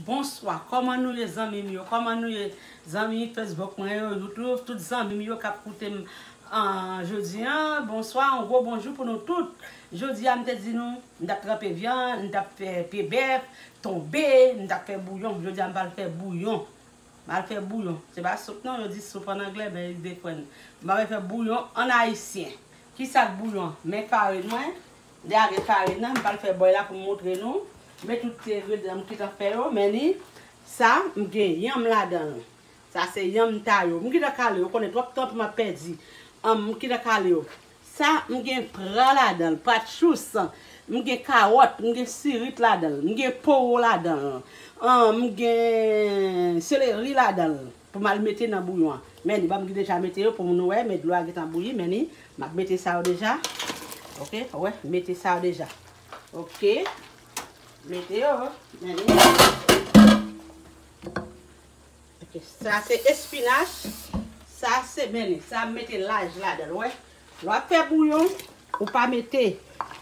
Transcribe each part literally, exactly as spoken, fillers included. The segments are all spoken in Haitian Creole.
Bonswa, kòman nou ye zanmi m yo? Kòman nou ye zanmi Facebook mwen yo, YouTube, tout zanmi m yo k ap koute m, ah, jodi a? Bonswa, yon gwo bonjou pou nou tout. Jodi a m te di nou, m t ap tranpe vyann, m t ap fè pye bèf, tonbe, m t ap fè bouyon. Jodi a m pral fè bouyon. M al fè bouyon. Se pa soup non, yo di soup ann anglè, men it's different. M al fè bouyon ann ayisyen. Kisa k bouyon? Men farin mwen. M te lage farin nan, m pral fè bòy la pou m montre nou. Men tout ti engredyan m gentan fè yo, men ni sa, m gen yanm ladan l. Sa se yanm m taye yo. M gentan kale yo, konnen twòp tan pou m ap pèdi. Ann, m gentan kale yo. Sa, m gen pra ladan l, pratchous, m gen kawòt, m gen sirit ladan l, m gen powo ladan l, an, m gen seleri ladan l pou m al mete nan bouyon an. Men ni, ban m ki deja mete yo pou nou wè, men dlo a gentan bouyi, men ni, m ap mete sa yo deja. Oke, wè, mete sa yo deja. Oke, mete yo, men ni. Ok, sa se espinach. Sa se, men ni, sa m mete laj ladan l, wè. Lè w ap fè bouyon, ou pa mete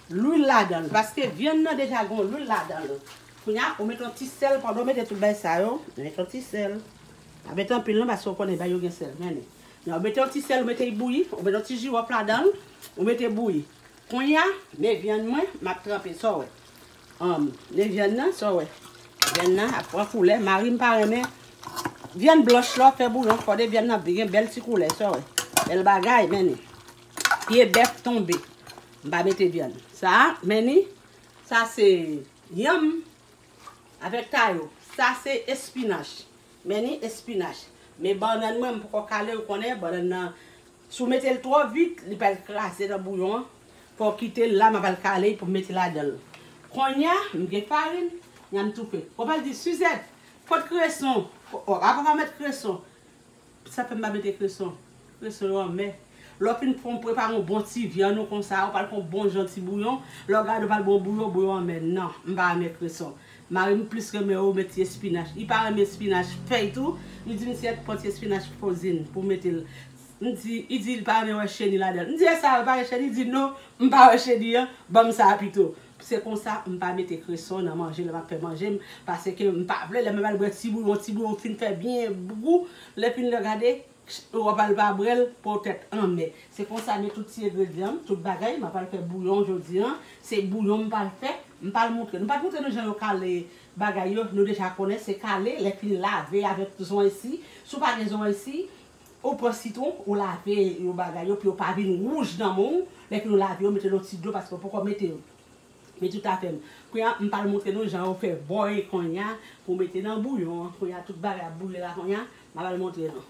lwil ladan l, paske vyann nan deja gen lwil ladan l. Kounye a, ou mete yon ti sèl, pandan w mete tout bagay sa yo, mete yon ti sèl. Pa mete anpil non, paske w konnen bagay yo gen sèl, men ni. Lè w mete yon ti sèl, ou mete bouyi, ou mete yon ti jiwòf ladan l, ou mete bouyi. Kounye a, men vyann mwen, m ap tranpe, sa w wè. Ann, men vyann nan, sa w wè. Vyann nan ap pran koulè. Mari m pa renmen vyann blanch lè w ap fè bouyon. Fò de vyann nan gen bèl ti koulè, sa w wè. Bèl bagay, men ni. Pye bèf tonbe. M pa mete vyann. Sa a, men ni, sa se yanm avèk tayo. Sa se espinach. Men ni espinach. Men bannann mwen, m poko kale, ou konnen, bannann nan, si w mete l twò vit, li pral kraze nan bouyon an. Fò w kite l la, m ap al kale pou m mete ladan l. Kounye a, m gen farin, kounye a m toufe. Ou pral di, Suzette, kot kreson? O, o, apa w pa met kreson? Sa fè m pa mete kreson. Kreson yo anmè. Lè w fin fè, prepare yon bon ti vyann ou konsa, ou pral fè yon bon jan ti bouyon. Lè w gade, ou pral bwè yon bouyon, bouyon anmè. Non, m pa renmen kreson. Mari m plis renmen yo met ti espinach. Li pa renmen espinach fèy tou. Li di m, Suzette, pran ti espinach frozen pou mete l. M di, li di, li pa renmen wè cheni ladan l. M di, e sa, ou pa wè cheni? Li di, non, m pa wè cheni an, ban m sa a pito. Se konsa, m pa mete kreson nan manje, lè m ap fè manje m, paske m pa vle, lè m al bwè ti bouyon, ti bouyon fin fè byen gou, lè fin lè gade, w ap al pa bwè l, pou tèt anmè. Se konsa, men tout ti engredyan m, tout bagay, m ap al fè bouyon jodi a, se bouyon m pral fè, m pral montre nou. M pa t montre nou jan yo kale bagay yo, nou deja konnen se kale, lè fin lave avèk zonsi, si w pa gen zonsi, ou pran sitwon, ou lave yo bagay yo, pou yo pa vin wouj nan men w, lè fin ou lave yo, mete nan ti dlo, paske w poko mete yo. Men tout afè m. Kounye a, m pral montre nou jan yo fè bòy kounye a, pou mete nan bouyon an. Kounye a, tout bagay ap bouyi la kounye a, m pral montre nou.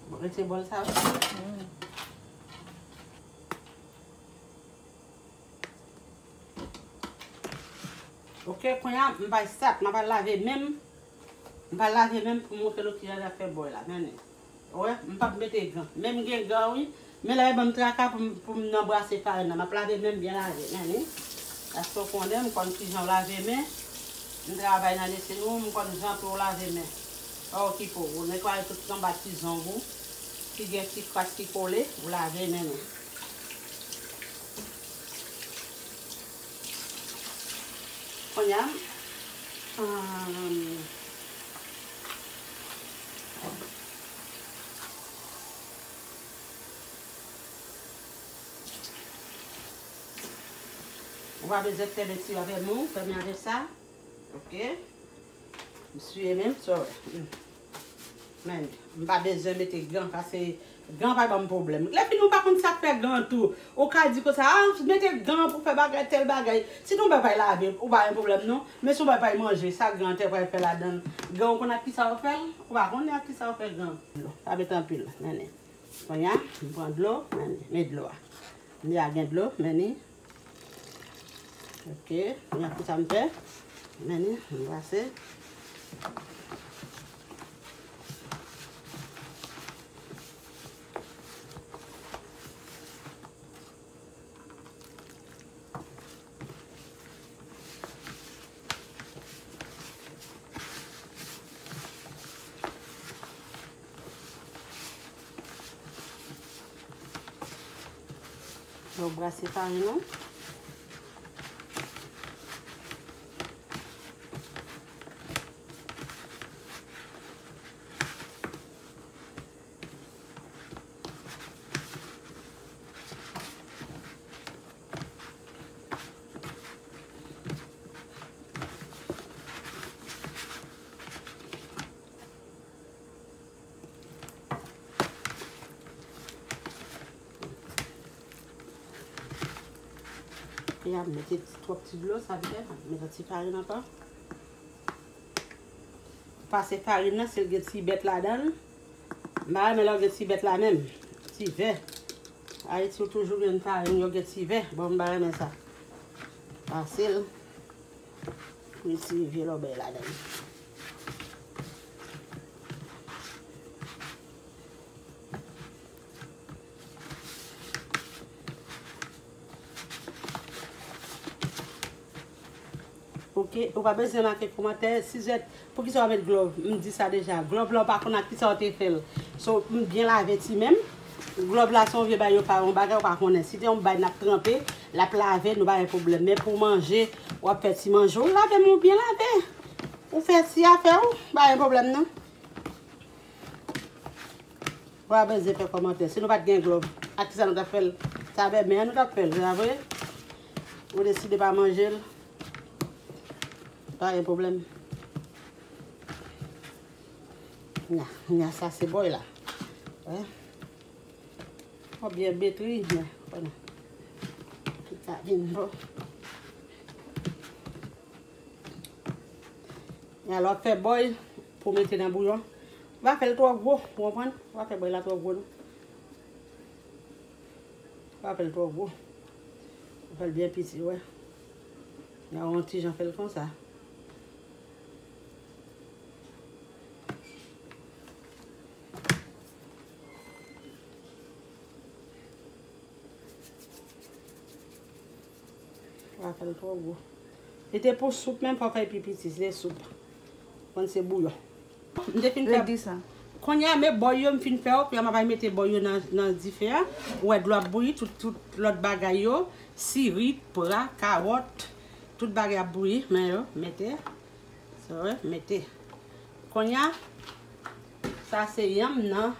Bon, rete bòl sa yo. Ok, kounye a, m bay sat, m ap al lave men m. M pral lave men m pou m montre nou kijan n ap fè bòy la. Men, wè, m p ap mete gan. Men m gen gan, wi. Men lè yo ban m traka pou m, pou m nan brase farin nan. M ap lave men m byen lave. Men, wi. Paske w konnen, m konn kijan w lave men. M travay nan lese nou, m konn jan pou w lave men. Pa okipe w. Ou netwaye tout anba ti zong ou. Si gen ti kras ki kole, ou lave men nou. Kounye a, ou pa bezwen fèmen ti avè nou, fèmen avè sa. Ok. M siye men m, sorry. Men, m pa bezwen mete gan, paske gan pa ban m pwoblèm. Lè fini, ou pa konn sa k fè gan tou. Ou ka di konsa, a, mete gan pou fè bagay, tèl bagay. Si ton bagay lave, ou pa gen pwoblèm non. Men si yon bagay manje, sa gan te pral fè ladan l? Gan ou konn ak kisa yo fè l? Ou pa konnen ak kisa yo fè gan. Pa mete anpil, men. Kounye a, m pran dlo, men, men dlo a. M deja gen dlo, men ni. Ok, kounye a kisa m fè? Men ni, m brase. Brase farin nou. Epi ap mete twòp ti dlo, sa vle fè, mete ti farin ankò. Pase farin nan, si l gen ti bèt ladan l. M pa renmen lè w gen ti bèt la menm. Ti vè. Ayiti, w toujou jwenn farin, yo gen ti vè. Bon, m pa renmen sa. Pase l. Retire vye lòbèy ladan l. Oke, ou pa bezwen make kòmantè, Sizèt, poukisa w pa met glòv? M di sa deja. Glòv la, ou pa konn ak kisa w te fè l. So, m byen lave ti men m. Glòv la, se yon vye bagay yo pa, yon bagay ou pa konnen. Si te yon bagay n ap tranpe, l ap lave, nou pa gen pwoblèm. Men pou manje, w ap fè ti manje, ou lave men w byen lave. Ou fè ti afè w, pa gen pwoblèm non. Ou pa bezwen fè kòmantè. Si nou pa t gen glòv, ak kisa nou t ap fè l? Se avè men an nou t ap fè l, se pa vre? Ou deside pa manje l, pa gen pwoblèm. Nya, nya sa se bòy la. Wè. Oubyen betri, nya. Konnen. Ki ka vin bon. Nya lè w ap fè bòy pou mete nan bouyon. Ou pa fè l twò gwo, ou konprann? Ou pa fè bòy la twò gwo non. Ou pa fè l twò gwo. Ou fè l byen piti, wè. Nya yon ti jan fè l konsa. Pa fè l twò gwo. Li te pou soup, men fò w fè l pi piti, se soup. Konn se bouyon. M te fin fè. Redi sa. Kounye a, men bòy yo m fin fè yo, kounye a m ap al mete bòy yo nan, nan dife a. Ou wè dlo ap bouyi, tout, tout lòt bagay yo, sirit, pra, kawòt, tout bagay ap bouyi, men yo, mete. Sa w wè, mete. Kounye a, sa se yanm nan.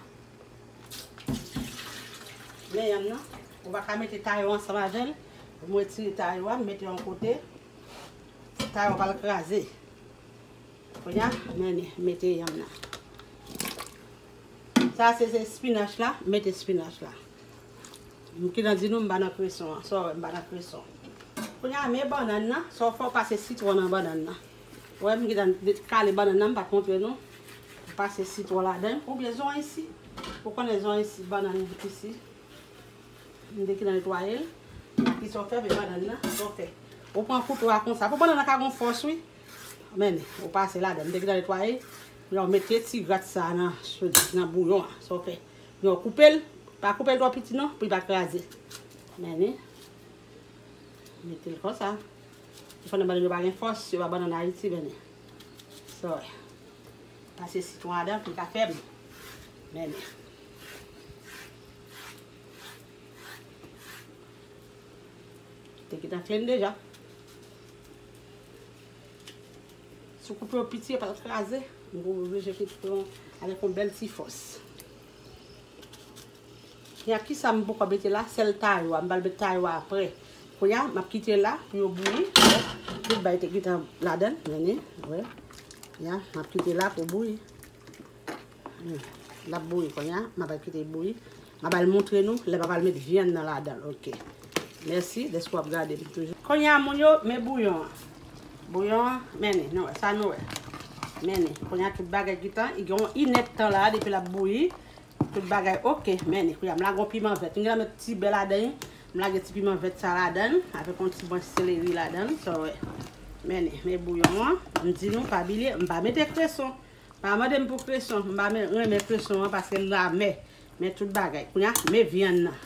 Men yanm nan, ou pa ka mete tayo ansanm avè l. M retire tayo a, m mete yon kote. Tayo a pral kraze. Kounye a, men li, mete yanm nan. Sa se, se spinach la, mete spinach la. M gentan di nou m pa nan kreson an, sa w wè m pa nan kreson. Kounye a, men bannann nan, sa w fè w pase sitwon nan bannann nan. Ou wè m gentan kale bannann nan, m pa t montre nou. M pase sitwon ladan l, oubyen zonyon isi. Ou konnen zonyon isi, bannann isi. M te gentan netwaye l. Ki sa w fè, men bannann nan, sa w fè. Ou pran kouto a konsa. Pou bannann nan ka gon fòs, wi. Men, ou pase ladan l. M te gentan netwaye. Kounye a, ou mete ti grat sa nan, nan bouyon an. Sa w fè. Yo, koupe l. Pa koupe l twò piti non, pou li pa kraze. Men ni. Mete l konsa. Defandan bannann yo pa gen fòs, yo pa bannann Ayiti, men ni. Sa w wè. Pase sitwon ladan, pou li ka fèb. Men ni. Te gentan flenn deja. Si w koupe yo piti, yo pral kraze. M oblije kite yo avèk yon bèl ti fòs. Kounye a, kisa m poko mete la? Sèl tayo a. M pral met tayo a apre. Kounye a, m ap kite la pou yo bouyi. Tout bagay te gentan ladan l, men ni, wè. Ya, m ap kite la pou bouyi. Hmm. L ap bouyi kounye a, m ap al kite l bouyi. M ap al montre nou lè m ap al met vyann nan ladan l, oke. Mèsi dèske w ap gade m toujou. Kounye a, moun yo, men bouyon an. Bouyon an, men ni, nou wè, sa nou wè. Men ni, kounye a tout bagay gentan, li gen yon inèdtan la, depi l ap bouyi. Tout bagay oke, men ni, kounye a, m lage yon piman vèt. M gentan met ti bè ladan l, m lage ti piman vèt sa ladan l, avèk yon ti branch seleri ladan l, sa w wè. Men ni, men bouyon an, m di nou, pa bliye, m pa mete kreson. Pa mande m pou kreson, m pa men-, renmen kreson an paske l amè. Men tout bagay. Kounye a, men vyann nan.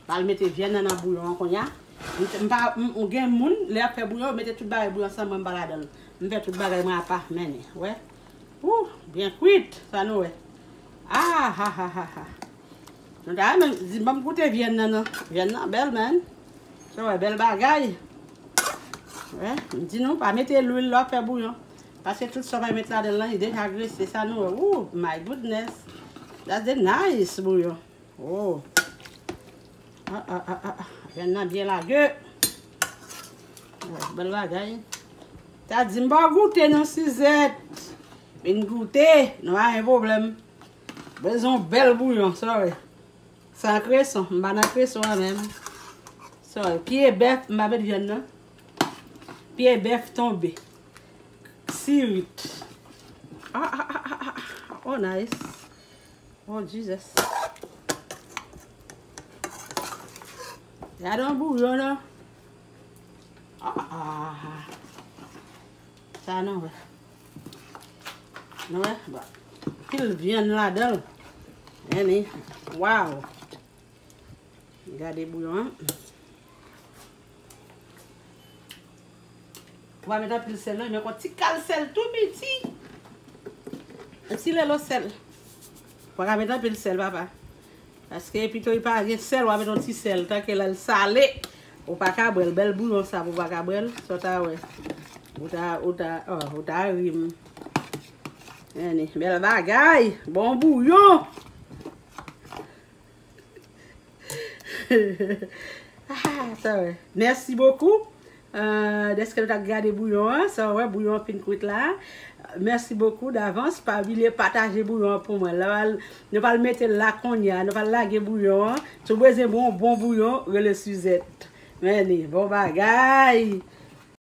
M al mete vyann nan nan bouyon an kounye a. M, m pa, m, m gen moun, lè y ap fè bouyon, yo mete tout bagay bouyon ansanm, mwen m pa ladan l. M fè tout bagay mwen apa, men ni, wè. Ou, byen kwit, sa nou wè. Ah, ha, ha, ha, ha. Nou ta renmen, di, ban m goute vyann nan, non. Vyann nan bèl, man. Sa wè, bèl bagay. Wè, m di nou, pa mete lwil lè w ap fè bouyon. Paske tout sa w pa met ladan l lan, li deja grese, sa nou wè. Oh my goodness. That's the nice bouyon. Oh. Ah, ah, ah, ah, ah. Vyann nan byen lage. Wè, bèl bagay. Sa di m pa goute non, Suzette. Vin goute, nou pa gen pwoblèm. Bezwen yon bèl bouyon, sorry. San kreson, m pa nan kreson an menm. Sorry, pye bèf, m pa met vyann nan. Pye bèf tonbe. Sirit. Ah, ah, ah, ah, ah. Oh, nice. Oh, Jesus. Gade yon bouyon, non. Ah, ah, ah, ah. Sa, non, wè. Nou wè, bon. Pil vyann ladan l. Anyway. Wow. Gade bouyon an. Ou pa met anpil sèl, non, men yon ti kal sèl tou piti. Yon ti lelo sèl. Ou pa ka met anpil sèl, papa. Paske pito li pa gen sèl, w a met yon ti sèl. Tanke lè l sale, ou pa ka bwè l. Bèl bouyon sa pou w pa ka bwè l. Sa w ta wè. Ou ta, ou ta, oh, ou ta ri m. Anyway, bèl bagay. Bon bouyon. Ah, sa wè. Mèsi bokou. Euh, dèske nou t ap gade bouyon an, sa wè, bouyon an fin kwit la. Mèsi bokou davans. Pa bliye pataje bouyon an pou mwen. La, nou pral mete l la kounye a. Nou pral lage bouyon an. Si w bezwen bon, bon bouyon, rele Suzette. Men li, bon bagay.